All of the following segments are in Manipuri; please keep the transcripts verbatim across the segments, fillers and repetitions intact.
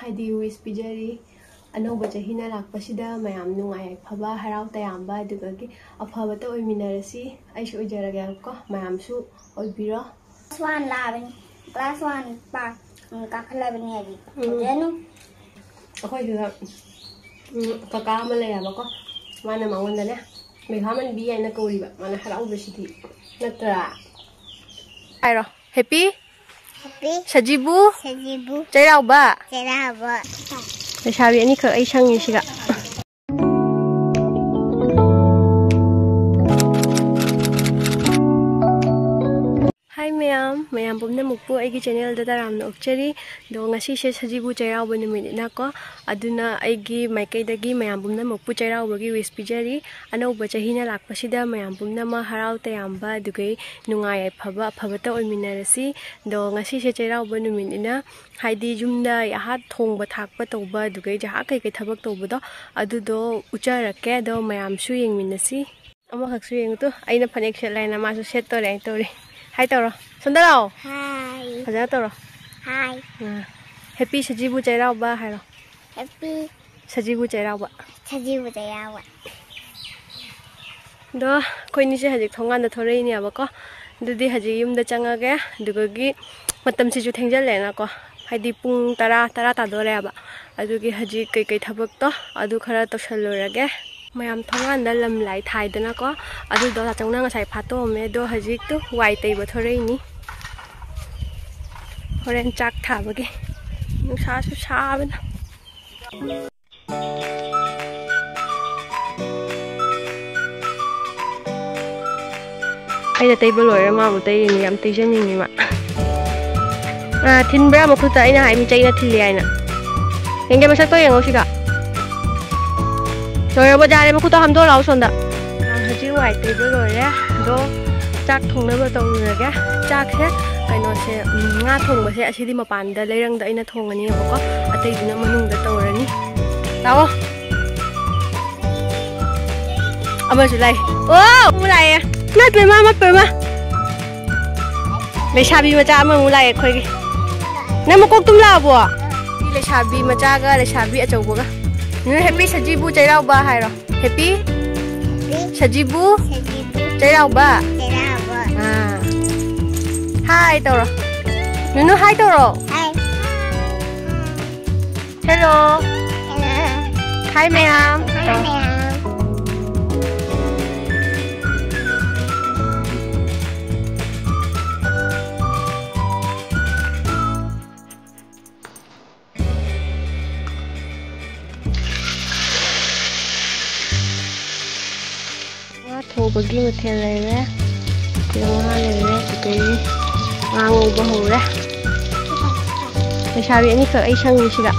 ꯍꯥꯏꯗꯤ wish ꯄꯤꯖꯔꯤ꯫ ꯑꯅꯧꯕ ꯆꯍꯤꯅ ꯂꯥꯛꯄꯁꯤꯗ ꯃꯌꯥꯝ ꯅꯨꯡꯉꯥꯏ ꯌꯥꯏꯐꯕ, ꯍꯔꯥꯎ ꯇꯌꯥꯝꯕ, ꯑꯗꯨꯗꯒꯤ ꯑꯐꯕꯇ ꯑꯣꯏꯃꯤꯟꯅꯔꯁꯤ꯫ ꯑꯩꯁꯨ ꯑꯣꯏꯖꯔꯒꯦꯀꯣ, ꯃꯌꯥꯝꯁꯨ ꯑꯣꯏꯕꯤꯔꯣ꯫ Class one ꯂꯥꯛꯑꯕꯅꯤ꯫ Class one ꯄꯥꯛ ꯀꯥꯈꯠꯂꯕꯅꯤ ꯍꯧꯖꯤꯛ꯫ ꯎꯝ꯫ ꯐꯖꯅ꯫ ꯑꯩꯈꯣꯏ ꯁꯤꯗ, ꯎꯝ, ꯀꯀꯥ ꯑꯃ ꯂꯩꯌꯦꯕꯀꯣ, ꯃꯥꯅ ꯃꯉꯣꯟꯗꯅꯦ ꯃꯦꯘꯥꯃꯟꯕꯤ ꯍꯥꯏꯅ ꯀꯧꯔꯤꯕ꯫ ꯃꯥꯅ ꯍꯔꯥꯎꯕꯁꯤꯗꯤ, ꯅꯠꯇ꯭ꯔꯥ? ꯍꯥꯏꯔꯣ, happy꯫ Happy꯫ ꯁꯖꯤꯕꯨ꯫ ꯁꯖꯤꯕꯨ꯫ ꯆꯩꯔꯥꯎꯕ꯫ ꯆꯩꯔꯥꯎꯕ꯫ ꯂꯩꯁꯥꯕꯤ ꯑꯅꯤꯈꯛ ꯑꯩ ꯁꯪꯉꯤꯁꯤꯒ꯫ Hi ꯃꯌꯥꯝ, ꯃꯌꯥꯝ ꯄꯨꯝꯅꯃꯛꯄꯨ ꯑꯩꯒꯤ channelꯗ ꯇꯔꯥꯝꯅ ꯑꯣꯛꯆꯔꯤ꯫ ꯑꯗꯣ ꯉꯁꯤꯁꯦ ꯁꯖꯤꯕꯨ ꯆꯩꯔꯥꯎꯕ ꯅꯨꯃꯤꯠꯅꯤꯅꯀꯣ, ꯑꯗꯨꯅ ꯑꯩꯒꯤ ꯃꯥꯏꯀꯩꯗꯒꯤ ꯃꯌꯥꯝ ꯄꯨꯝꯅꯃꯛꯄꯨ ꯆꯩꯔꯥꯎꯕꯒꯤ wish ꯄꯤꯖꯔꯤ꯫ ꯑꯅꯧꯕ ꯆꯍꯤꯅ ꯂꯥꯛꯄꯁꯤꯗ ꯃꯌꯥꯝ ꯄꯨꯝꯅꯃꯛ ꯍꯔꯥꯎ ꯇꯌꯥꯝꯕ, ꯑꯗꯨꯒꯩ ꯅꯨꯡꯉꯥꯏ ꯌꯥꯏꯐꯕ, ꯑꯐꯕꯇ ꯑꯣꯏꯃꯤꯟꯅꯔꯁꯤ꯫ ꯑꯗꯣ ꯉꯁꯤꯁꯦ ꯆꯩꯔꯥꯎꯕ ꯅꯨꯃꯤꯠꯅꯤꯅ, ꯍꯥꯏꯗꯤ ꯌꯨꯝꯗ ꯑꯩꯍꯥ ꯊꯣꯡꯕ ꯊꯥꯛꯄ ꯇꯧꯕ, ꯑꯗꯨꯒꯩ ꯖꯍꯥ ꯀꯩꯀꯩ ꯊꯕꯛ ꯇꯧꯕꯗꯣ, ꯑꯗꯨꯗꯣ ꯎꯠꯆꯔꯛꯀꯦ꯫ ꯑꯗꯣ ꯃꯌꯥꯝꯁꯨ ꯌꯦꯡꯃꯤꯟꯅꯁꯤ꯫ ꯑꯃꯈꯛꯁꯨ ꯌꯦꯡꯉꯨ ꯇꯨ, ꯑꯩꯅ ꯐꯅꯦꯛ ꯁꯦꯠꯂꯦꯅ ꯃꯥꯁꯨ ꯁꯦꯠꯇꯣꯔꯦ ꯍꯥꯏꯅ ꯇꯧꯔꯤ꯫ ꯍꯥꯏ ꯇꯧꯔꯣ꯫ ꯁꯣꯝꯗ ꯂꯥꯛꯑꯣ꯫ Hi꯫ ꯐꯖꯅ ꯇꯧꯔꯣ꯫ Hi꯫ ꯑꯥ꯫ Happy ꯁꯖꯤꯕꯨ ꯆꯩꯔꯥꯎꯕ ꯍꯥꯏꯔꯣ꯫ Happy꯫ ꯁꯖꯤꯕꯨ ꯆꯩꯔꯥꯎꯕ꯫ ꯁꯖꯤꯕꯨ ꯆꯩꯔꯥꯎꯕ꯫ ꯑꯗꯣ ꯑꯩꯈꯣꯏꯅꯤꯁꯦ ꯍꯧꯖꯤꯛ ꯊꯣꯡꯒꯥꯟꯗ ꯊꯣꯔꯛꯏꯅꯦꯕꯀꯣ꯫ ꯑꯗꯨꯗꯤ ꯍꯧꯖꯤꯛ ꯌꯨꯝꯗ ꯆꯪꯉꯒꯦ꯫ ꯑꯗꯨꯒꯒꯤ ꯃꯇꯝꯁꯤꯁꯨ ꯊꯦꯡꯖꯜꯂꯛꯑꯦꯅꯀꯣ꯫ ꯍꯥꯏꯗꯤ ꯄꯨꯡ ꯇꯔꯥ, ꯇꯔꯥ ꯇꯥꯗꯣꯔꯦꯕ꯫ ꯑꯗꯨꯒꯤ ꯍꯧꯖꯤꯛ ꯀꯩꯀꯩ ꯊꯕꯛꯇꯣ ꯑꯗꯨ ꯈꯔ ꯇꯧꯁꯜꯂꯨꯔꯒꯦ꯫ ꯃꯌꯥꯝ ꯊꯣꯡꯒꯥꯟꯗ ꯂꯝ ꯂꯥꯏ ꯊꯥꯏꯗꯅꯀꯣ꯫ ꯑꯗꯨꯗꯣ ꯇꯥꯆꯧꯅ ꯉꯁꯥꯏ ꯐꯥꯠꯇꯣꯛꯑꯝꯃꯦ꯫ ꯑꯗꯣ ꯍꯧꯖꯤꯛꯇꯨ ꯋꯥꯏ ꯇꯩꯕ ꯊꯣꯔꯛꯏꯅꯤ꯫ ꯍꯣꯔꯦꯟ ꯆꯥꯛ ꯊꯥꯕꯒꯤ꯫ ꯅꯨꯡꯁꯥꯁꯨ ꯁꯥꯕꯅ꯫ ꯑꯩꯅ ꯇꯩꯕ ꯂꯣꯏꯔꯦ, ꯃꯥꯕꯨ ꯇꯩꯔꯤꯅꯤ꯫ ꯌꯥꯝ ꯇꯩꯖꯅꯤꯡꯉꯤ ꯃꯥ꯫ ꯑꯥ, ꯊꯤꯟꯕ꯭ꯔꯥ ꯃꯈꯨꯠꯇ? ꯑꯩꯅ ꯍꯥꯏ ꯃꯤ ꯆꯩꯅ ꯊꯤꯜꯂꯤ ꯍꯥꯏꯅ꯫ ꯌꯦꯡꯒꯦ, ꯃꯁꯛꯇꯣ ꯌꯦꯡꯉꯣ ꯁꯤꯒ꯫ ꯂꯣꯏꯔꯕꯣ? ꯌꯥꯔꯦ, ꯃꯈꯨꯠꯇꯣ ꯍꯥꯝꯗꯣꯛꯑꯣ ꯂꯥꯛꯑꯣ ꯁꯣꯝꯗ꯫ ꯑꯥ, ꯍꯧꯖꯤꯛ ꯋꯥꯏ ꯇꯩꯕ ꯂꯣꯏꯔꯦ꯫ ꯑꯗꯣ ꯆꯥꯛ ꯊꯣꯡꯅꯕ ꯇꯧꯔꯨꯔꯒꯦ꯫ ꯆꯥꯛꯁꯦ ꯀꯩꯅꯣꯁꯦ, ꯎꯝ, ꯉꯥ ꯊꯣꯡꯕꯁꯦ ꯑꯁꯤꯗꯤ ꯃꯄꯥꯟꯗ ꯂꯩꯔꯪꯗ ꯑꯩꯅ ꯊꯣꯡꯉꯅꯦꯕꯀꯣ, ꯑꯇꯩꯗꯨꯅ ꯃꯅꯨꯡꯗ ꯇꯧꯔꯅꯤ꯫ ꯂꯥꯛꯑꯣ꯫ ꯑꯃꯁꯨ ꯂꯥꯛꯑꯦ꯫ ꯑꯣ, ꯑꯃꯨꯛ ꯂꯥꯛꯑꯦ꯫ ꯏꯃꯥ ꯄꯦꯝꯃ, ꯏꯃꯥ ꯄꯦꯝꯃ꯫ ꯂꯩꯁꯥꯕꯤ ꯃꯆꯥ ꯑꯃꯃꯨꯛ ꯂꯥꯛꯑꯦ ꯑꯩꯈꯣꯏꯒꯤ꯫ ꯅꯪ ꯃꯀꯣꯛ ꯇꯨꯝ ꯂꯥꯛꯑꯕꯣ? ꯂꯩꯁꯥꯕꯤ ꯃꯆꯥꯒ ꯂꯩꯁꯥꯕꯤ ꯑꯆꯧꯕꯒ꯫ ꯅꯣꯏ ꯍꯦꯄꯤ ꯁꯖꯤꯕꯨ ꯆꯩꯔꯥꯎꯕ ꯍꯥꯏꯔꯣ꯫ ꯍꯦꯄꯤ ꯁꯖꯤꯕꯨ ꯆꯩꯔꯥꯎꯕ꯫ ꯍꯥꯏ ꯇꯧꯔꯣ꯫ ꯅꯨꯅꯨ ꯍꯥꯏ ꯇꯧꯔꯣ꯫ ꯍꯦꯂꯣ꯫ ꯍꯥꯏ ꯃꯌꯥꯝ꯫ ꯉꯥ ꯊꯣꯡꯕꯒꯤ ꯃꯊꯦꯜ ꯂꯩꯔꯦ꯫ ꯁꯤꯗ ꯉꯥ ꯂꯩꯔꯦ꯫ ꯁꯤꯗꯒꯤ ꯉꯥ ꯉꯧꯕ ꯍꯧꯔꯦ꯫ ꯂꯩꯁꯥꯕꯤ ꯑꯅꯤꯈꯛ ꯑꯩ ꯁꯪꯉꯤꯁꯤꯗ꯫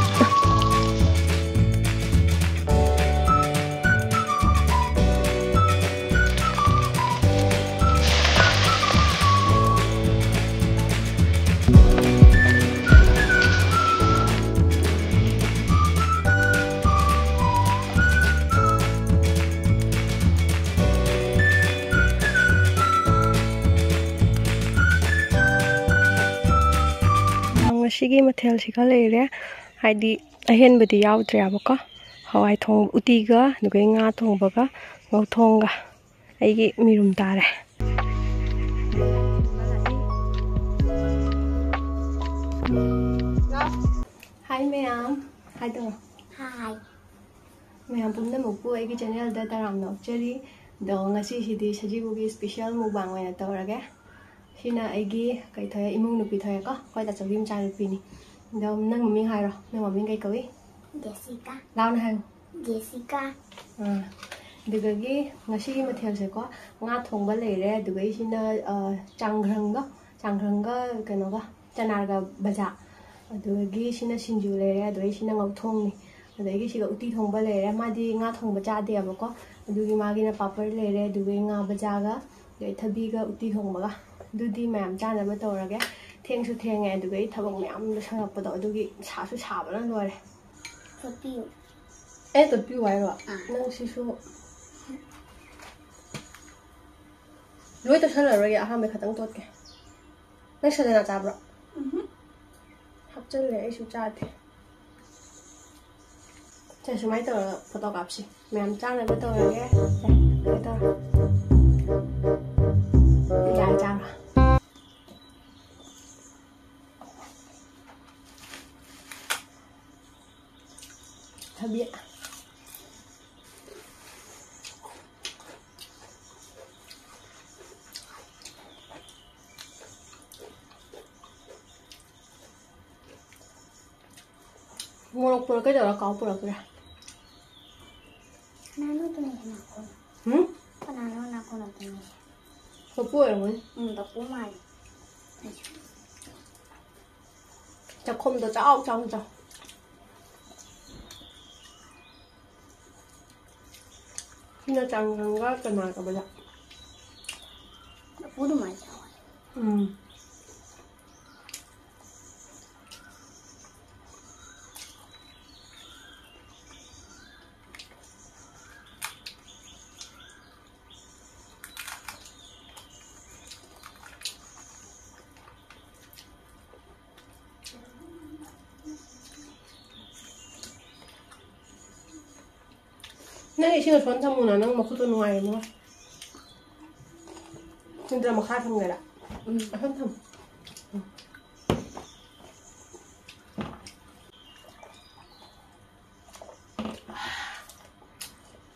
ꯉꯁꯤꯒꯤ ꯃꯊꯦꯜꯁꯤꯒ ꯂꯩꯔꯦ꯫ ꯍꯥꯏꯗꯤ ꯑꯍꯦꯟꯕꯗꯤ ꯌꯥꯎꯗ꯭ꯔꯦꯕꯀꯣ꯫ ꯍꯋꯥꯏ ꯊꯣꯡ-, ꯎꯇꯤꯒ, ꯑꯗꯨꯒ ꯉꯥ ꯊꯣꯡꯕꯒ, ꯉꯧꯊꯣꯡꯒ꯫ ꯑꯩꯒꯤ ꯃꯤꯔꯨꯝ ꯇꯥꯔꯦ꯫ ꯍꯥꯏ ꯃꯌꯥꯝ꯫ ꯍꯥꯏ ꯇꯧꯔꯣ꯫ ꯍꯥꯏ꯫ ꯃꯌꯥꯝ ꯄꯨꯝꯅꯃꯛꯄꯨ ꯑꯩꯒꯤ ꯆꯦꯅꯦꯜꯗ ꯇꯔꯥꯝꯅ ꯑꯣꯛꯆꯔꯤ꯫ ꯑꯗꯣ ꯉꯁꯤꯁꯤꯗꯤ ꯁꯖꯤꯕꯨꯒꯤ ꯏꯁꯄꯤꯁꯦꯜ ꯃꯨꯛꯕꯥꯡ ꯑꯣꯏꯅ ꯇꯧꯔꯒꯦ꯫ ꯁꯤꯅ ꯑꯩꯒꯤ ꯀꯩ ꯊꯣꯛꯑꯦ, ꯏꯃꯨꯡ ꯅꯨꯄꯤ ꯊꯣꯛꯑꯦꯀꯣ, ꯑꯩꯈꯣꯏ ꯇꯥꯆꯧꯒꯤ ꯃꯆꯥꯅꯨꯄꯤꯅꯤ꯫ ꯑꯗꯣ ꯅꯪ ꯃꯃꯤꯡ ꯍꯥꯏꯔꯣ, ꯅꯪ ꯃꯃꯤꯡ ꯀꯩ ꯀꯧꯏ? ꯖꯦꯁꯤꯀꯥ꯫ ꯂꯥꯎꯅ ꯍꯥꯏꯌꯨ꯫ ꯖꯦꯁꯤꯀꯥ꯫ ꯑꯥ, ꯑꯗꯨꯗꯒꯤ ꯉꯁꯤꯒꯤ ꯃꯊꯦꯜꯁꯦꯀꯣ, ꯉꯥ ꯊꯣꯡꯕ ꯂꯩꯔꯦ, ꯑꯗꯨꯒ ꯁꯤꯅ, ꯑꯥ, ꯆꯥꯡꯒ꯭ꯔꯪꯒ, ꯆꯥꯡꯒ꯭ꯔꯪꯒ ꯀꯩꯅꯣꯒ, ꯆꯅꯥꯒ ꯕꯖꯥ, ꯑꯗꯨꯗꯒꯤ ꯁꯤꯅ ꯁꯤꯡꯖꯨ ꯂꯩꯔꯦ, ꯑꯗꯨꯗꯒꯤ ꯁꯤꯅ ꯉꯧꯊꯣꯡꯅꯤ, ꯑꯗꯨꯗꯒꯤ ꯁꯤꯒ ꯎꯇꯤ ꯊꯣꯡꯕ ꯂꯩꯔꯦ꯫ ꯃꯥꯗꯤ ꯉꯥ ꯊꯣꯡꯕ ꯆꯥꯗꯦꯕꯀꯣ, ꯑꯗꯨꯒꯤ ꯃꯥꯒꯤꯅ ꯄꯥꯄꯔ ꯂꯩꯔꯦ, ꯑꯗꯨꯗꯒꯤ ꯉꯥ ꯕꯖꯥꯒ, ꯑꯗꯩ ꯊꯕꯤꯒ ꯎꯇꯤ ꯊꯣꯡꯕꯒ꯫ ꯑꯗꯨꯗꯤ ꯃꯌꯥꯝ ꯆꯥꯅꯕ ꯇꯧꯔꯒꯦ꯫ ꯊꯦꯡꯁꯨ ꯊꯦꯡꯉꯦ, ꯑꯗꯨꯒ ꯑꯩ ꯊꯕꯛ ꯃꯌꯥꯝ ꯂꯣꯏꯁꯜꯂꯛꯄꯗꯣ, ꯑꯗꯨꯒꯤ ꯁꯥꯁꯨ ꯁꯥꯕꯅ ꯂꯣꯏꯔꯦ꯫ ꯇꯣꯠꯄꯤꯌꯨ꯫ ꯑꯦ, ꯇꯣꯠꯄꯤꯌꯨ ꯍꯥꯏꯔꯣ? ꯑꯥ꯫ ꯅꯪ ꯁꯤꯁꯨ ꯂꯣꯏ ꯇꯣꯠꯁꯜꯂꯔꯣꯏꯒꯦ, ꯑꯍꯥꯟꯕ ꯈꯛꯇꯪ ꯇꯣꯠꯀꯦ꯫ ꯅꯪ ꯁꯗꯅꯥ ꯆꯥꯕ꯭ꯔꯣ? ꯎꯝꯍꯨꯝ꯫ ꯍꯥꯞꯆꯜꯂꯦ, ꯑꯩꯁꯨ ꯆꯥꯗꯦ꯫ ꯁꯦ, ꯁꯨꯃꯥꯏꯅ ꯇꯧꯔꯒ ꯐꯣꯇꯣ ꯀꯥꯞꯁꯤ꯫ ꯃꯌꯥꯝ ꯆꯥꯅꯕ ꯇꯧꯔꯒꯦ꯫ ꯁꯦ, ꯁꯨꯃꯥꯏꯅ ꯇꯧꯔꯣ꯫ ꯌꯥꯔꯦ, ꯆꯥꯔꯣ꯫ ꯊꯕꯤ꯫ ꯃꯣꯔꯣꯛ ꯄꯨꯔꯛꯀꯦ ꯇꯧꯔ ꯀꯥꯎ ꯄꯨꯔꯛꯇ꯭ꯔꯦ꯫ ꯀꯅꯥꯅꯣ ꯇꯨꯃꯤꯟꯅ ꯅꯥꯀꯣꯡ? ꯍꯨꯝ? ꯀꯅꯥꯅꯣ ꯅꯥꯀꯣꯡ ꯅꯥꯀꯣꯡ ꯍꯥꯏꯁꯦ? ꯄꯄꯨ ꯑꯣꯏꯔꯝꯒꯅꯤ꯫ ꯎꯝ, ꯄꯄꯨ ꯃꯥꯜꯂꯦ꯫ ꯆꯥꯛꯈꯨꯝꯗꯣ ꯆꯥꯎ ꯆꯥꯎꯅ ꯆꯥꯎ꯫ ꯁꯤꯅ ꯆꯥꯡꯉꯪꯒ ꯆꯅꯥꯒꯕꯗ꯫ ꯂꯐꯨ ꯑꯗꯨꯃꯥꯏꯅ ꯆꯥꯎ ꯍꯥꯏ꯫ ꯎꯝ꯫ ꯅꯪ ꯏꯁꯤꯡ ꯑꯁꯣꯝ ꯊꯝꯃꯨꯅ, ꯅꯪ ꯃꯈꯨꯠꯇꯣ ꯅꯨꯡꯉꯥꯏꯔꯝꯃꯣꯏ꯫ ꯅꯠꯇ꯭ꯔ ꯃꯈꯥ ꯊꯝꯒꯦꯔꯥ? ꯎꯝ꯫ ꯑꯁꯣꯝ ꯊꯝꯃꯨ꯫ ꯎꯝ꯫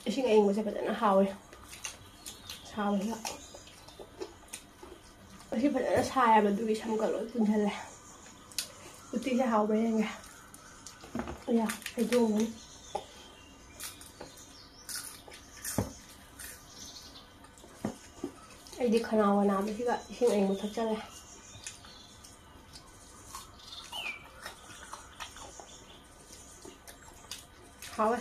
ꯏꯁꯤꯡ ꯑꯏꯪꯕꯁꯦ ꯐꯖꯅ ꯍꯥꯎꯋꯦ꯫ ꯁꯥꯕꯁꯤꯗ꯫ ꯉꯁꯤ ꯐꯖꯅ ꯁꯥꯏꯌꯦꯕ, ꯑꯗꯨꯒꯤ ꯁꯝꯒ ꯂꯣꯏ ꯄꯨꯟꯁꯤꯜꯂꯦ꯫ ꯎꯇꯤꯁꯦ ꯍꯥꯎꯕ꯭ꯔꯥ ꯌꯦꯡꯒꯦ꯫ ꯑꯌꯥ, ꯍꯩꯗꯣꯡꯕꯅꯤ꯫ ꯑꯩꯗꯤ ꯈꯅꯥꯎꯒ ꯅꯥꯕꯁꯤꯒ ꯏꯁꯤꯡ ꯑꯏꯪꯕ ꯊꯛꯆꯜꯂꯦ꯫ ꯍꯥꯎꯋꯦ꯫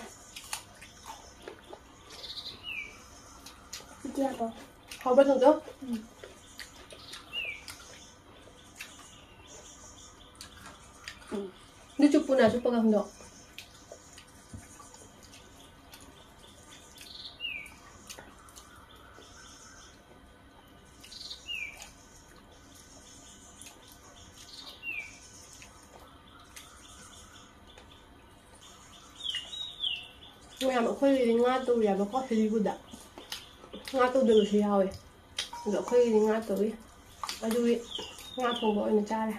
ꯏꯆꯦ ꯍꯥꯞꯄꯣ꯫ ꯍꯥꯎꯕ꯭ꯔꯥ ꯊꯣꯡꯗꯣ? ꯎꯝ꯫ ꯎꯝ꯫ ꯑꯗꯨ ꯆꯨꯞꯄꯨꯅ, ꯆꯨꯞꯄꯒ ꯍꯪꯗꯣ꯫ ꯃꯌꯥꯝ ꯑꯩꯈꯣꯏꯒꯤꯗꯤ ꯉꯥ ꯇꯧꯔꯤꯕꯀꯣ ꯁꯤꯖꯤꯕꯨꯗ꯫ ꯉꯥ ꯇꯧꯗꯕꯁꯨ ꯌꯥꯎꯋꯦ꯫ ꯑꯗꯣ ꯑꯩꯈꯣꯏꯒꯤꯗꯤ ꯉꯥ ꯇꯧꯏ꯫ ꯑꯗꯨꯒꯤ ꯉꯥ ꯊꯣꯡꯕ ꯑꯣꯏꯅ ꯆꯥꯔꯦ꯫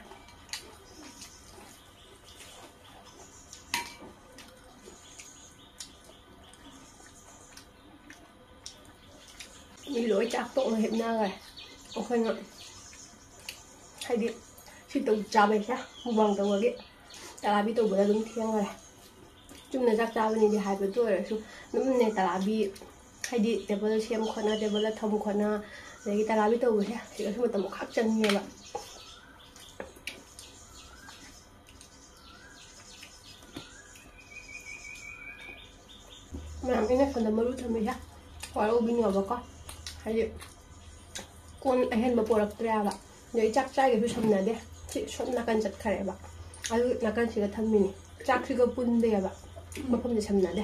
ꯃꯤ ꯂꯣꯏ ꯆꯥꯛ ꯇꯣꯛꯅ ꯍꯤꯞꯅꯈ꯭ꯔꯦ꯫ ꯑꯩꯈꯣꯏꯅ ꯍꯥꯏꯗꯤ ꯁꯤ ꯇꯧ ꯆꯥꯕꯩꯁꯦ ꯃꯨꯛꯕꯥꯡ ꯇꯧꯕꯒꯤ ꯇꯔꯥꯕꯤ ꯇꯧꯕꯗ ꯑꯗꯨꯝ ꯊꯦꯡꯈ꯭ꯔꯦ꯫ ꯆꯨꯝꯅ ꯆꯥꯛ ꯆꯥꯕꯅꯤꯗꯤ ꯍꯥꯏꯕ, ꯑꯗꯨ ꯑꯣꯏꯔꯁꯨ ꯑꯗꯨꯝꯅꯦ ꯇꯔꯥꯕꯤ ꯍꯥꯏꯗꯤ ꯇꯦꯕꯜ ꯁꯦꯝ ꯈꯣꯠꯅ, ꯇꯦꯕꯜꯗ ꯊꯝ ꯈꯣꯠꯅ, ꯑꯗꯒꯤ ꯇꯔꯥꯕꯤ ꯇꯧꯕꯁꯦ ꯁꯤꯗꯁꯨ ꯃꯇꯝ ꯈꯥꯛ ꯆꯪꯉꯦꯕ꯫ ꯃꯌꯥꯝ ꯑꯩꯅ ꯁꯣꯝꯗ ꯃꯔꯨ ꯊꯝꯃꯤꯁꯦ ꯋꯥꯔꯧꯕꯤꯅꯣꯕꯀꯣ, ꯍꯥꯏꯗꯤ ꯀꯣꯟ ꯑꯍꯦꯟꯕ ꯄꯣꯔꯛꯇ꯭ꯔꯦꯕ꯫ ꯑꯗꯩ ꯆꯥꯛ ꯆꯥꯏꯒꯁꯨ ꯁꯝꯅꯗꯦ꯫ ꯁꯤ ꯁꯣꯝ ꯅꯥꯀꯟ ꯆꯠꯈ꯭ꯔꯦꯕ꯫ ꯑꯗꯨ ꯅꯥꯀꯟꯁꯤꯒ ꯊꯝꯃꯤꯅꯤ꯫ ꯆꯥꯛꯁꯤꯒ ꯄꯨꯟꯗꯦꯕ꯫ ꯃꯐꯝꯁꯦ ꯁꯝꯅꯗꯦ꯫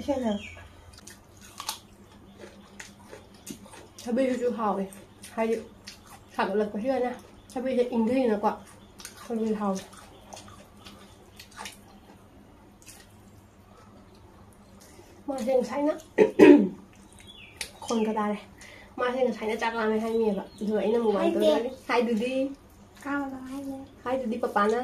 ꯏꯁꯦꯡꯅ ꯊꯕꯤꯁꯤꯁꯨ ꯍꯥꯎꯋꯦ꯫ ꯍꯥꯏꯗꯤ ꯁꯥꯒꯠꯂꯛꯄꯁꯤꯗꯅꯦ ꯊꯕꯤꯁꯦ ꯏꯪꯊꯩꯗꯅꯀꯣ꯫ ꯑꯗꯨꯒꯤ ꯍꯥꯎꯋꯦ꯫ ꯃꯥꯁꯦ ꯉꯁꯥꯏꯅ ꯈꯣꯟꯒ ꯇꯥꯔꯦ꯫ ꯃꯥꯁꯦ ꯉꯁꯥꯏꯅ ꯆꯥꯛ ꯂꯥꯝꯃꯦ ꯍꯥꯏꯅꯦꯕ꯫ ꯑꯗꯨꯒ ꯑꯩꯅ ꯃꯨꯛꯕꯥꯡ ꯍꯥꯏꯗꯦ꯫ ꯇꯧꯗꯣꯔꯤ ꯍꯥꯏꯗꯨꯗꯤ꯫ ꯀꯥꯕꯗ ꯍꯥꯏꯗꯦ꯫ ꯍꯥꯏꯗꯨꯗꯤ ꯄꯄꯥꯅ꯫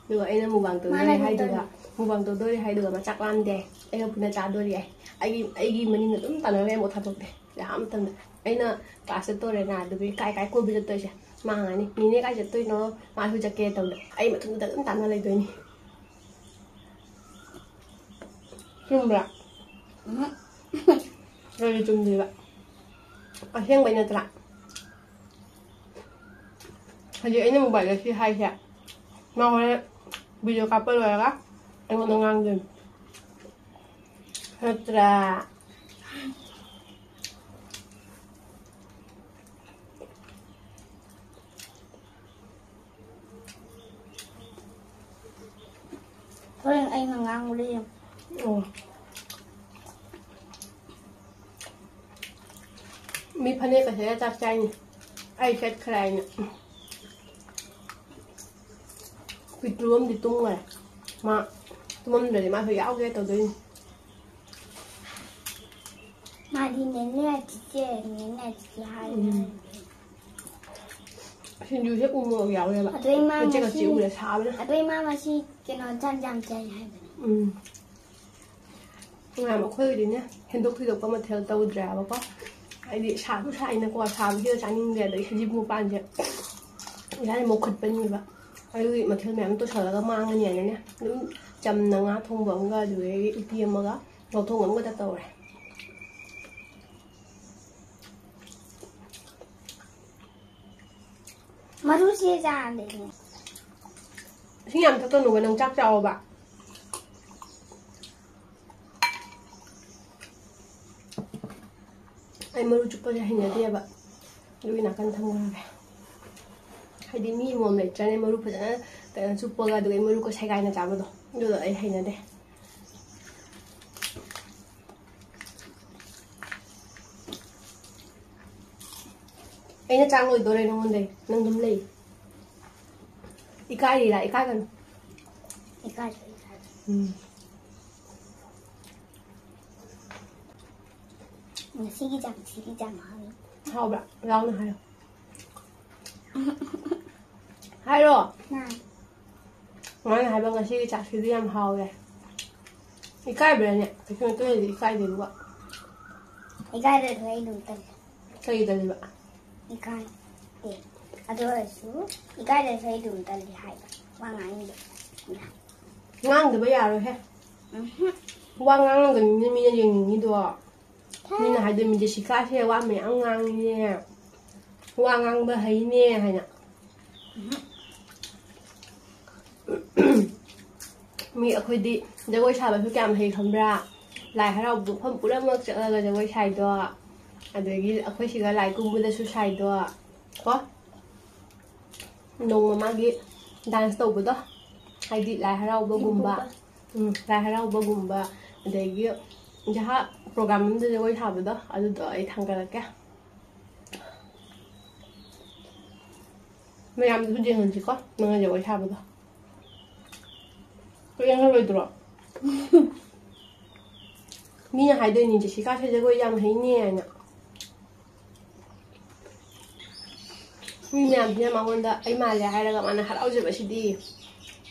ꯑꯗꯨꯒ ꯑꯩꯅ ꯃꯨꯛꯕꯥꯡ ꯇꯧꯗꯣꯔꯤ ꯃꯥꯅ ꯍꯥꯏꯗꯨꯒ, ꯇꯧꯗꯣꯔꯤ꯫ ꯃꯨꯛꯕꯥꯡ ꯇꯧꯗꯣꯔꯤ ꯍꯥꯏꯗꯨꯒ ꯃꯥ ꯆꯥꯛ ꯂꯥꯝꯗꯦ꯫ ꯑꯩꯒ ꯄꯨꯟꯅ ꯆꯥꯗꯣꯔꯤ ꯍꯥꯏ꯫ ꯑꯩꯒꯤ, ꯑꯩꯒꯤ ꯃꯅꯤꯡꯗ ꯑꯗꯨꯝ ꯇꯥꯟꯅꯔꯦ ꯑꯃꯨꯛ ꯊꯥꯗꯣꯛꯇꯦ꯫ ꯌꯥꯝ ꯃꯇꯝꯗ ꯑꯩꯅ ꯀ꯭ꯂꯥꯁ ꯆꯠꯇꯣꯔꯦꯅ ꯑꯗꯨꯒꯤ ꯀꯥꯏ ꯀꯥꯏ ꯀꯣꯏꯕ ꯆꯠꯇꯣꯏꯁꯦ ꯃꯥ ꯍꯪꯉꯅꯤ꯫ "ꯅꯦꯅꯦ ꯀꯥꯏ ꯆꯠꯇꯣꯏꯅꯣ?" ꯃꯥꯁꯨ ꯆꯠꯀꯦ ꯇꯧꯗ ꯑꯩ ꯃꯊꯟꯇ ꯑꯗꯨꯝ ꯇꯥꯟꯅ ꯂꯩꯗꯣꯏꯅꯤ꯫ ꯆꯨꯝꯕ꯭ꯔꯥ? ꯎꯝ꯫ ꯀꯔꯤ ꯆꯨꯝꯗꯣꯏꯕ? ꯑꯁꯦꯡꯕꯩ ꯅꯠꯇ꯭ꯔꯥ? ꯍꯧꯖꯤꯛ ꯑꯩꯅ ꯃꯣꯕꯥꯏꯜꯗ ꯁꯤ ꯍꯥꯏꯁꯦ, ꯃꯥ ꯍꯣꯔꯦꯟ ꯚꯤꯗꯤꯑꯣ ꯀꯥꯞꯄ ꯂꯣꯏꯔꯒ ꯑꯩꯉꯣꯟꯗ ꯉꯥꯡꯗꯣꯏꯅꯤ꯫ ꯅꯠꯇ꯭ꯔꯥ? ꯍꯣꯔꯦꯟ ꯑꯩꯅ ꯉꯥꯡꯕꯗ ꯌꯦꯡꯉꯨ꯫ ꯑꯣ꯫ ꯃꯤ ꯐꯅꯦꯛꯀ ꯁꯦꯠꯂ ꯆꯥꯛ ꯆꯥꯏꯅꯤ꯫ ꯑꯩ ꯁꯦꯠꯈ꯭ꯔꯦ ꯍꯥꯏꯅ꯫ ꯄꯤꯛꯇ꯭ꯔꯨ ꯑꯃꯗꯤ ꯇꯨꯝꯈ꯭ꯔꯦ꯫ ꯃꯥ ꯇꯨꯝꯃꯝꯗ꯭ꯔꯗꯤ ꯃꯥꯁꯨ ꯌꯥꯎꯒꯦ ꯇꯧꯗꯣꯏꯅꯤ꯫ ꯃꯥꯗꯤ ꯅꯦꯅꯦ ꯆꯤꯆꯦ, ꯅꯦꯅꯦ ꯆꯤꯆꯦ ꯍꯥꯏ꯫ ꯎꯝ꯫ ꯁꯤꯡꯖꯨꯁꯦ ꯎ ꯃꯣꯔꯣꯛ ꯌꯥꯎꯋꯦꯕ꯫ ꯑꯗꯣ ꯏꯃꯥ ꯃꯆꯦ ꯉꯁꯤ ꯀꯛꯆꯤ ꯎꯔꯦ ꯁꯥꯕꯅ꯫ ꯑꯗꯣ ꯏꯃꯥ ꯉꯁꯤ ꯀꯩꯅꯣ ꯆꯥꯛ ꯌꯥꯝ ꯆꯥꯏ ꯍꯥꯏꯕꯅꯦ꯫ ꯎꯝ꯫ ꯃꯌꯥꯝ ꯑꯩꯈꯣꯏꯒꯤꯗꯤꯅꯦ ꯍꯦꯟꯗꯣꯛ ꯊꯣꯏꯗꯣꯛꯄ ꯃꯊꯦꯜ ꯇꯧꯗ꯭ꯔꯦꯕꯀꯣ꯫ ꯍꯥꯏꯗꯤ ꯁꯥꯁꯨ ꯁꯥꯏꯅꯀꯣ, ꯁꯥꯕꯁꯤꯗ ꯆꯥꯅꯤꯡꯗꯦ꯫ ꯑꯗꯩ ꯁꯖꯤ ꯃꯄꯥꯟꯁꯦ ꯏꯁꯥꯁꯦ ꯃꯣꯛꯈꯠꯄꯅꯦꯕ꯫ ꯑꯗꯨꯒꯤ ꯃꯊꯦꯜ ꯃꯌꯥꯝ ꯇꯧꯁꯜꯂꯒ ꯃꯥꯡꯉꯅꯤ ꯍꯥꯏꯅꯅꯦ꯫ ꯑꯗꯨꯝ ꯆꯝꯅ ꯉꯥ ꯊꯣꯡꯕ ꯑꯃꯒ ꯑꯗꯨꯗꯒꯤ ꯎꯇꯤ ꯑꯃꯒ ꯂꯧꯊꯣꯡ ꯑꯃꯒ ꯇꯧꯔꯦ꯫ ꯃꯔꯨꯁꯦ ꯆꯥꯗꯣꯏꯅꯦ꯫ ꯏꯁꯤꯡ ꯌꯥꯝ ꯊꯛꯀꯅꯨꯕ, ꯅꯪ ꯆꯥꯛ ꯆꯥꯎꯕ꯫ ꯑꯩ ꯃꯔꯨ ꯆꯨꯞꯄꯁꯦ ꯍꯩꯅꯗꯦꯕ, ꯑꯗꯨꯒꯤ ꯅꯥꯀꯟ ꯊꯝꯈ꯭ꯔꯒꯦ꯫ ꯍꯥꯏꯗꯤ ꯃꯤ ꯑꯃꯃꯝ ꯂꯩꯇ꯭ꯔꯅꯦ, ꯃꯔꯨ ꯐꯖꯅ ꯀꯩꯅꯣ ꯆꯨꯞꯄꯒ ꯑꯗꯨꯒ ꯃꯔꯨꯒ ꯁꯦꯒꯥꯏꯅ ꯆꯥꯕꯗꯣ, ꯑꯗꯨꯗꯣ ꯑꯩ ꯍꯩꯅꯗꯦ꯫ ꯑꯩꯅ ꯆꯥꯛ ꯂꯣꯏꯗꯣꯔꯦ ꯅꯉꯣꯟꯗꯩ, ꯅꯪ ꯑꯗꯨꯝ ꯂꯩ꯫ ꯏꯀꯥꯏꯔꯤꯔꯥ? ꯏꯀꯥꯏꯒꯅꯨ꯫ ꯏꯀꯥꯏꯁꯨ ꯏꯀꯥꯏ꯫ ꯎꯝ꯫ ꯉꯁꯤꯒꯤ ꯆꯥꯛꯁꯤꯗꯤ ꯌꯥꯝ ꯍꯥꯎꯋꯤ꯫ ꯍꯥꯎꯕ꯭ꯔꯥ? ꯂꯥꯎꯅ ꯍꯥꯏꯌꯣ꯫ ꯍꯥꯏꯔꯣ꯫ ꯅꯪ꯫ ꯃꯥꯅ ꯍꯥꯏꯕ, "ꯉꯁꯤꯒꯤ ꯆꯥꯛꯁꯤꯗꯤ ꯌꯥꯝ ꯍꯥꯎꯋꯦ꯫" ꯏꯀꯥꯏꯕ꯭ꯔꯥꯅꯦ? ꯀꯩꯁꯨ ꯅꯠꯇꯦ, ꯏꯀꯥꯏꯗꯦ ꯑꯗꯨꯒ꯫ ꯏꯀꯥꯏꯗ꯭ꯔꯁꯨ ꯑꯩ ꯑꯗꯨꯝ ꯇꯜꯂꯤ꯫ ꯀꯩ ꯇꯜꯂꯤꯕ? ꯏꯀꯥꯏꯗꯦ꯫ ꯑꯗꯨ ꯑꯣꯏꯔꯁꯨ ꯏꯀꯥꯏꯗ꯭ꯔꯁꯨ ꯑꯩ ꯑꯗꯨꯝ ꯇꯜꯂꯤ ꯍꯥꯏꯕ꯫ ꯋꯥ ꯉꯥꯡꯅꯤꯡꯗꯦ꯫ ꯉꯥꯡꯗꯕ ꯌꯥꯔꯣꯏꯍꯦ꯫ ꯎꯝꯍꯨꯝ꯫ ꯋꯥ ꯉꯥꯡꯉꯒꯅꯤꯅꯦ ꯃꯤꯅ ꯌꯦꯡꯅꯤꯡꯉꯤꯗꯣ꯫ ꯃꯤꯅ ꯍꯥꯏꯗꯣꯏ, "ꯃꯤ ꯖꯦꯁꯤꯀꯥꯁꯦ ꯋꯥ ꯃꯌꯥꯝ ꯉꯥꯡꯉꯤꯅꯦ, ꯋꯥ ꯉꯥꯡꯕ ꯍꯩꯅꯦ" ꯍꯥꯏꯅ꯫ ꯃꯤ ꯑꯩꯈꯣꯏꯗꯤ ꯖꯒꯣꯏ ꯁꯥꯕꯁꯨ ꯀꯌꯥꯝ ꯍꯩ ꯈꯪꯕ꯭ꯔꯥ? ꯂꯥꯏ ꯍꯔꯥꯎꯕ ꯃꯐꯝ ꯄꯨꯝꯅꯃꯛ ꯆꯠꯂꯒ ꯖꯒꯣꯏ ꯁꯥꯏꯗꯣ, ꯑꯗꯒꯤ ꯑꯩꯈꯣꯏ ꯁꯤꯒ ꯂꯥꯏ ꯀꯨꯝꯕꯗꯁꯨ ꯁꯥꯏꯗꯣ, ꯀꯣ꯫ ꯅꯣꯡꯃ ꯃꯥꯒꯤ dance ꯇꯧꯕꯗꯣ, ꯍꯥꯏꯗꯤ ꯂꯥꯏ ꯍꯔꯥꯎꯕꯒꯨꯝꯕ꯫ ꯎꯝ, ꯂꯥꯏ ꯍꯔꯥꯎꯕꯒꯨꯝꯕ, ꯑꯗꯒꯤ ꯖꯍꯥ program ꯑꯝꯗ ꯖꯒꯣꯏ ꯁꯥꯕꯗꯣ, ꯑꯗꯨꯗꯣ ꯑꯩ ꯊꯥꯡꯒꯠꯂꯛꯀꯦ꯫ ꯃꯌꯥꯝꯗꯨꯁꯨ ꯌꯦꯡꯍꯟꯁꯤꯀꯣ, ꯅꯪꯅ ꯖꯒꯣꯏ ꯁꯥꯕꯗꯣ꯫ ꯌꯦꯡꯍꯜꯂꯣꯏꯗ꯭ꯔꯣ? ꯃꯤꯅ ꯍꯥꯏꯗꯣꯏꯅꯤ, "ꯖꯦꯁꯤꯀꯥꯁꯦ ꯖꯒꯣꯏ ꯌꯥꯝ ꯍꯩꯅꯦ" ꯍꯥꯏꯅ꯫ ꯃꯤ ꯃꯌꯥꯝꯁꯤꯅ ꯃꯉꯣꯟꯗ "ꯑꯩ ꯃꯥꯜꯂꯦ" ꯍꯥꯏꯔꯒ ꯃꯥꯅ ꯍꯔꯥꯎꯖꯕꯁꯤꯗꯤ꯫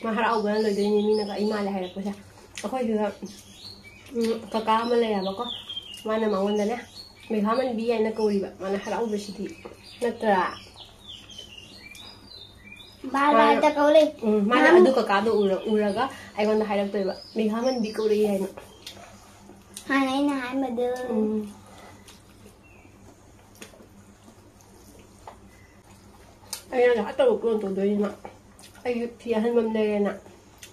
ꯃꯥ ꯍꯔꯥꯎꯕꯅ ꯂꯣꯏꯗꯣꯏꯅꯤ, ꯃꯤꯅꯒ "ꯑꯩ ꯃꯥꯜꯂꯦ" ꯍꯥꯏꯔꯛꯄꯁꯦ꯫ ꯑꯩꯈꯣꯏ ꯁꯤꯗ, ꯎꯝ, ꯀꯀꯥ ꯑꯃ ꯂꯩꯌꯦꯕꯀꯣ, ꯃꯥꯅ ꯃꯉꯣꯟꯗꯅꯦ "ꯃꯦꯘꯥꯃꯟꯕꯤ" ꯍꯥꯏꯅ ꯀꯧꯔꯤꯕ꯫ ꯃꯥꯅ ꯍꯔꯥꯎꯕꯁꯤꯗꯤ꯫ ꯅꯠꯇ꯭ꯔꯥ? ꯕꯥꯏ ꯕꯥꯏ ꯇ ꯀꯧꯔꯦ꯫ ꯎꯝ, ꯃꯥꯅ ꯃꯥꯅ ꯑꯗꯨ ꯀꯀꯥꯗꯣ ꯎꯔ-, ꯎꯔꯒ ꯑꯩꯉꯣꯟꯗ ꯍꯥꯏꯔꯛꯇꯣꯏꯕ, "ꯃꯦꯘꯥꯃꯟꯕꯤ ꯀꯧꯔꯛꯏ" ꯍꯥꯏꯅ꯫ ꯍꯥꯟꯅ ꯑꯩꯅ ꯍꯥꯏꯕꯗꯨ꯫ ꯎꯝ꯫ ꯑꯩꯅ ꯉꯥꯏꯍꯥꯛ ꯇꯧꯕ ꯀꯣꯟ ꯇꯧꯗꯣꯏꯅꯤꯅ ꯑꯩꯒꯤ ꯐꯤ ꯑꯍꯟꯕ ꯑꯃ ꯂꯩꯔꯦꯅ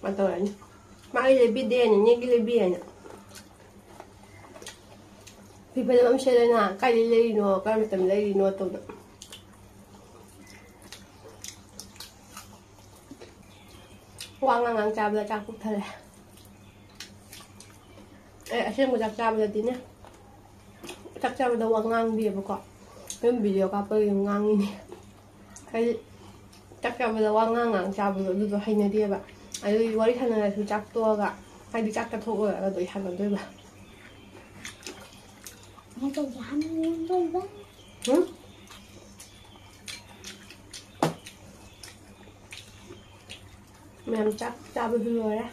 ꯃꯥ ꯇꯧꯔꯅꯤ꯫ "ꯃꯥꯒꯤ ꯂꯩꯕꯤꯗꯦ, ꯅꯦꯅꯦꯒꯤ ꯂꯩꯕꯤꯌꯦꯅ"꯫ ꯐꯤ ꯐꯖꯕ ꯑꯃ ꯁꯦꯠꯂꯦꯅ, "ꯀꯥꯏꯗꯩ ꯂꯩꯔꯤꯅꯣ, ꯀꯔꯝꯕ ꯃꯇꯝꯗ ꯂꯩꯔꯤꯅꯣ?" ꯇꯧꯗꯅ꯫ ꯋꯥ ꯉꯥꯡ ꯉꯥꯡ ꯆꯥꯕꯗ ꯆꯥꯛ ꯄꯨꯛ ꯊꯜꯂꯦ꯫ ꯑꯩ ꯑꯁꯦꯡꯕ ꯆꯥꯛ ꯆꯥꯕꯗꯗꯤꯅꯦ, ꯆꯥꯛ ꯆꯥꯕꯗ ꯋꯥ ꯉꯥꯡꯗꯦꯕꯀꯣ꯫ ꯑꯗꯨꯝ ꯚꯤꯗꯤꯑꯣ ꯀꯥꯞꯄꯒꯤ ꯉꯥꯡꯉꯤꯅꯦ꯫ ꯍꯥꯏꯗꯤ ꯆꯥꯛ ꯆꯥꯕꯗ ꯋꯥ ꯉꯥꯡ ꯉꯥꯡ ꯆꯥꯕꯗꯣ ꯑꯗꯨꯗꯣ ꯍꯩꯅꯗꯦꯕ꯫ ꯑꯗꯨꯒꯤ ꯋꯥꯔꯤ ꯁꯥꯟꯅꯔꯁꯨ ꯆꯥꯛ ꯇꯣꯛꯑꯒ, ꯍꯥꯏꯗꯤ ꯆꯥꯛ ꯆꯥꯊꯣꯛ ꯂꯣꯏꯔꯒ ꯑꯗꯨꯗꯤ ꯁꯥꯟꯅꯗꯣꯏꯕ꯫ ꯎꯝ? ꯃꯌꯥꯝ ꯆꯥꯛ ꯆꯥꯕꯁꯨ ꯂꯣꯏꯔꯦ꯫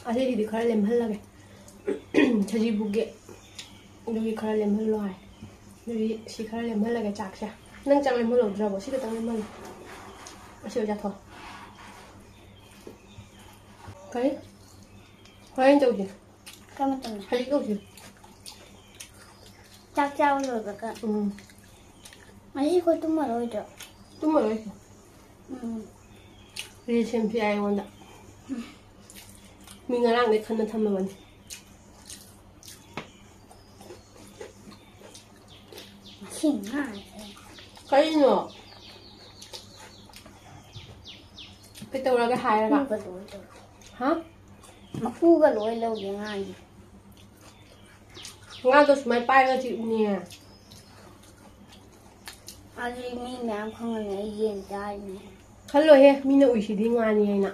ꯑꯁꯤꯒꯤꯗꯤ ꯈꯔ ꯂꯦꯝꯍꯜꯂꯒꯦ꯫ ꯁꯖꯤꯕꯨꯒꯤ꯫ ꯑꯗꯨꯒꯤ ꯈꯔ ꯂꯦꯝꯍꯜꯂꯣ ꯍꯥꯏ꯫ ꯑꯗꯨꯒꯤ ꯁꯤ ꯈꯔ ꯂꯦꯝꯍꯜꯂꯒꯦ ꯆꯥꯛꯁꯦ꯫ ꯅꯪ ꯆꯥꯛ ꯂꯦꯝꯍꯜꯍꯧꯗ꯭ꯔꯕꯣ? ꯁꯤ ꯈꯛꯇꯪ ꯂꯦꯝꯍꯜꯂꯣ꯫ ꯑꯁꯤ ꯑꯣꯏ ꯆꯥꯊꯣꯛ꯫ ꯀꯔꯤ? ꯍꯣꯔꯦꯟ ꯇꯧꯁꯤ꯫ ꯀꯔꯝꯕ ꯃꯇꯝꯗ? ꯍꯧꯖꯤꯛ ꯇꯧꯁꯤ꯫ ꯆꯥꯛ ꯆꯥꯕ ꯂꯣꯏꯕꯒ꯫ ꯎꯝ꯫ ꯉꯁꯤ ꯑꯩꯈꯣꯏ ꯇꯨꯝꯃꯔꯣꯏꯗ꯭ꯔꯣ? ꯇꯨꯝꯃꯔꯣꯏ꯫ ꯎꯝ꯫ ꯔꯤꯜꯁ ꯁꯦꯝꯁꯤ ꯍꯥꯏ ꯑꯩꯉꯣꯟꯗ꯫ ꯃꯤ ꯉꯔꯥꯡꯗꯩ ꯈꯟꯅ ꯊꯝꯃꯕꯅꯤ꯫ ꯉꯁꯤ ꯉꯥꯁꯦ꯫ ꯀꯔꯤꯅꯣ? ꯀꯩꯗꯧꯔꯒꯦ ꯍꯥꯏꯔꯒ? ꯃꯀꯨꯒ ꯂꯣꯏ ꯂꯧ-, ꯍꯥ? ꯃꯀꯨꯒ ꯂꯣꯏ ꯂꯧꯒꯦ ꯉꯥꯒꯤ꯫ ꯉꯥꯗꯣ ꯁꯨꯃꯥꯏꯅ ꯄꯥꯏꯔꯒ ꯆꯤꯛꯎꯅꯦ꯫ ꯑꯗꯨꯗꯤ ꯃꯤ ꯃꯌꯥꯝ ꯈꯪꯉꯅꯤ ꯑꯩ ꯌꯦꯟ ꯆꯥꯔꯤꯅꯦ꯫ ꯈꯜꯂꯣꯍꯦ, ꯃꯤꯅ ꯎꯏꯁꯤꯗꯤ ꯉꯥꯅꯤ ꯍꯥꯏꯅ꯫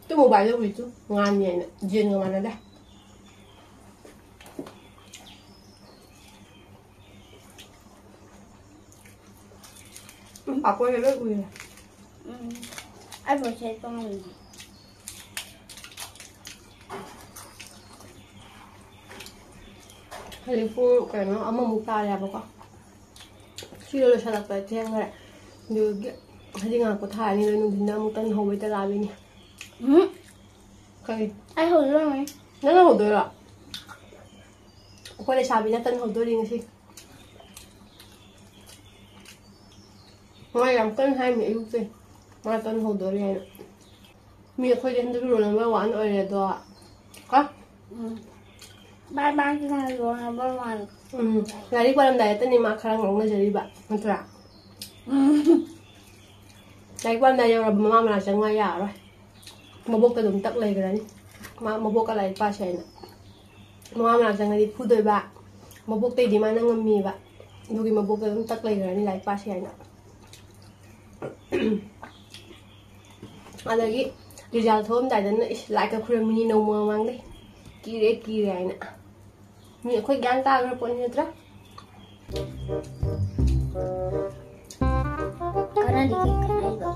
ꯇꯨ ꯃꯣꯕꯥꯏꯜꯗ ꯎꯏ ꯇꯨ꯫ ꯉꯥꯟꯅꯤ ꯍꯥꯏꯅ꯫ ꯖꯦꯟꯒ ꯃꯥꯟꯅꯗꯦ꯫ ꯎꯝ, ꯄꯥꯐꯣꯔꯁꯦ ꯂꯣꯏ ꯎꯏꯔꯦ꯫ ꯎꯝ꯫ ꯑꯩ ꯕ꯭ꯔꯦꯁꯂꯦꯠ ꯇꯣꯡꯉꯤꯅꯦ꯫ ꯍꯧꯖꯤꯛ ꯄꯨꯡ ꯀꯩꯅꯣ ꯑꯃꯃꯨꯛ ꯇꯥꯔꯦꯕꯀꯣ꯫ ꯁꯤꯗꯣ ꯂꯣꯏꯁꯤꯜꯂꯛꯄꯗ ꯊꯦꯡꯈ꯭ꯔꯦ꯫ ꯑꯗꯨꯒꯤ ꯍꯧꯖꯤꯛ ꯉꯥꯏꯍꯥꯛ ꯄꯣꯊꯥꯔꯅꯤ, ꯑꯗꯨꯒ ꯅꯨꯡꯊꯤꯟꯗ ꯑꯃꯨꯛ ꯇꯟ ꯍꯧꯕꯩ ꯇꯂꯥꯕꯤꯅꯤ꯫ ꯎꯝ꯫ ꯀꯔꯤ? ꯑꯩ ꯍꯧꯗꯣꯏꯔꯝꯒꯅꯤ꯫ ꯅꯪꯅ ꯍꯧꯗꯣꯏꯔꯣ? ꯑꯩꯈꯣꯏ ꯂꯩꯁꯥꯕꯤꯅ ꯇꯟ ꯍꯧꯗꯣꯔꯤ ꯉꯁꯤ꯫ ꯃꯥ ꯌꯥꯝ ꯀꯟꯅ ꯍꯥꯏꯔꯤꯅꯦ ꯑꯌꯨꯛꯇꯩ꯫ ꯃꯥ ꯇꯟ ꯍꯧꯗꯣꯔꯤ ꯍꯥꯏꯅ꯫ ꯃꯤ ꯑꯩꯈꯣꯏꯗꯤ ꯍꯟꯗꯛ rule number one ꯑꯣꯏꯔꯦ ꯑꯗꯣ꯫ ꯀꯣ? ꯎꯝ꯫ ꯕꯥꯏ ꯕꯥꯏ ꯁꯤꯅ rule number one꯫ ꯎꯝ꯫ ꯂꯥꯏꯔꯤꯛ ꯄꯥꯔꯝꯗꯥꯏꯗꯇꯅꯤ ꯃꯥ ꯈꯔ ꯉꯥꯎꯅꯖꯔꯤꯕ, ꯅꯠꯇ꯭ꯔꯥ? ꯎꯝ꯫ ꯂꯥꯏꯔꯤꯛ ꯄꯥꯔꯝꯗꯥꯏ ꯌꯧꯔꯕ ꯃꯃꯥ ꯃꯅꯥꯛ ꯆꯪꯉꯛꯑ ꯌꯥꯔꯔꯣꯏ꯫ ꯃꯕꯣꯛꯇ ꯑꯗꯨꯝ ꯇꯛ ꯂꯩꯈ꯭ꯔꯅꯤ꯫ ꯃꯥ ꯃꯕꯣꯛꯀ ꯂꯥꯏꯔꯤꯛ ꯄꯥꯁꯦ ꯍꯥꯏꯅ꯫ ꯃꯃꯥ ꯃꯅꯥꯛ ꯆꯪꯉꯗꯤ ꯐꯨꯗꯣꯏꯕ꯫ ꯃꯕꯣꯛꯇꯩꯗꯤ ꯃꯥꯅ ꯉꯝꯃꯤꯕ꯫ ꯑꯗꯨꯒꯤ ꯃꯕꯣꯛꯇ ꯑꯗꯨꯝ ꯇꯛ ꯂꯩꯈ꯭ꯔꯅꯤ ꯂꯥꯏꯔꯤꯛ ꯄꯥꯁꯦ ꯍꯥꯏꯅ꯫ ꯑꯗꯒꯤ result ꯊꯣꯛꯑꯝꯗꯥꯏꯗꯅ, "ꯏꯁ, ꯂꯥꯏꯒ ꯈꯨꯔꯨꯝꯃꯤꯅꯤ ꯅꯣꯡꯃ ꯃꯃꯥꯡꯗꯩ꯫ ꯀꯤꯔꯦ, ꯀꯤꯔꯦ" ꯍꯥꯏꯅ꯫ ꯃꯤ ꯑꯩꯈꯣꯏ ꯒ꯭ꯌꯥꯟ ꯇꯥꯈ꯭ꯔ ꯄꯣꯠꯅꯤ ꯅꯠꯇ꯭ꯔꯥ? ꯀꯥꯟꯅꯗꯦ ꯀꯩ ꯀꯥꯟꯅꯩꯕ?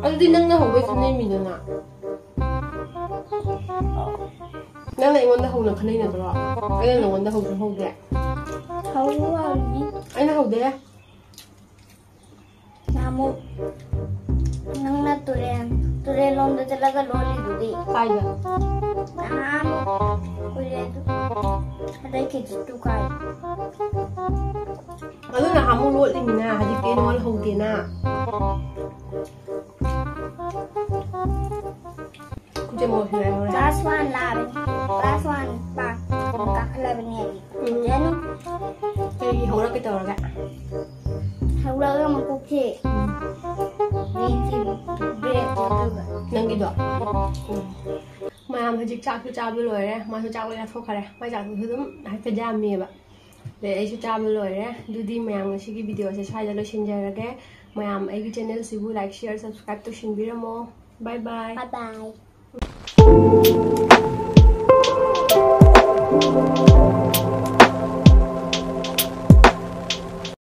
ꯑꯗꯨꯗꯤ ꯅꯪꯅ ꯍꯧꯕꯩ ꯈꯟꯅꯩꯃꯤꯗꯅ꯫ ꯅꯪꯅ ꯑꯩꯉꯣꯟꯗ ꯍꯧꯅ ꯈꯟꯅꯩ ꯅꯠꯇ꯭ꯔꯣ? ꯑꯩꯅ ꯅꯪꯉꯣꯟꯗ ꯍꯧꯁꯨ ꯍꯧꯗꯦ꯫ ꯍꯧꯕ ꯋꯥꯅꯤ꯫ ꯑꯩꯅ ꯍꯧꯗꯦ꯫ ꯅꯍꯥꯟꯃꯨꯛ ꯅꯪꯅ ꯇꯨꯔꯦꯟ, ꯇꯨꯔꯦꯟ ꯂꯣꯝꯗ ꯆꯠꯂꯒ ꯂꯣꯜꯂꯤꯗꯨꯗꯤ꯫ ꯀꯥꯏꯗ? ꯅꯍꯥꯟꯃꯨꯛ ꯀꯨꯏꯔꯦ ꯑꯗꯨ꯫ ꯑꯗꯩ ꯈꯦꯆꯤꯠꯇꯨ ꯀꯥꯏ? ꯑꯗꯨ ꯅꯍꯥꯟꯃꯨꯛ ꯂꯣꯠꯂꯤꯃꯤꯅ, ꯍꯧꯖꯤꯛꯇꯤ ꯑꯩꯅ ꯂꯣꯜꯍꯧꯗꯦꯅ꯫ ꯈꯨꯖꯤꯟ ꯃꯣꯠꯈꯤꯕ ꯌꯥꯎꯔꯦ꯫ Class one ꯂꯥꯛꯑꯕꯅꯤ꯫ Class one ꯄꯥꯛ ꯀꯥꯈꯠꯂꯕꯅꯤ ꯍꯥꯏꯗꯤ꯫ ꯎꯝ꯫ ꯐꯖꯅ꯫ ꯀꯩꯒꯤ ꯍꯧꯔꯛꯀꯦ ꯇꯧꯔꯒ? ꯍꯧꯔꯛꯑꯒ ꯃꯀꯣꯛꯁꯦ ꯎꯝ꯫ Brainꯁꯦ break ꯑꯣꯏꯗꯣꯏꯕ꯫ ꯅꯪꯒꯤꯗꯣ? ꯎꯝ꯫ ꯃꯌꯥꯝ ꯍꯧꯖꯤꯛ ꯆꯥꯛꯁꯨ ꯆꯥꯕ ꯂꯣꯏꯔꯦ꯫ ꯃꯥꯁꯨ ꯆꯥꯛ ꯂꯣꯏ ꯆꯥꯊꯣꯛꯈꯔꯦ꯫ ꯃꯥꯏ ꯆꯥꯛꯇꯨꯁꯨ ꯑꯗꯨꯝ ꯍꯥꯏꯐꯦꯠ ꯌꯥꯝꯃꯤꯑꯕ꯫ ꯑꯗꯩ ꯑꯩꯁꯨ ꯆꯥꯕ ꯂꯣꯏꯔꯦ꯫ ꯑꯗꯨꯗꯤ ꯃꯌꯥꯝ ꯉꯁꯤꯒꯤ videoꯁꯦ ꯁ꯭ꯋꯥꯏꯗ ꯂꯣꯏꯁꯤꯟꯖꯔꯒꯦ꯫ ꯃꯌꯥꯝ ꯑꯩꯒꯤ channelꯁꯤꯕꯨ like, share, subscribe ꯇꯧꯁꯤꯟꯕꯤꯔꯝꯃꯣ꯫ Bye bye. Bye bye.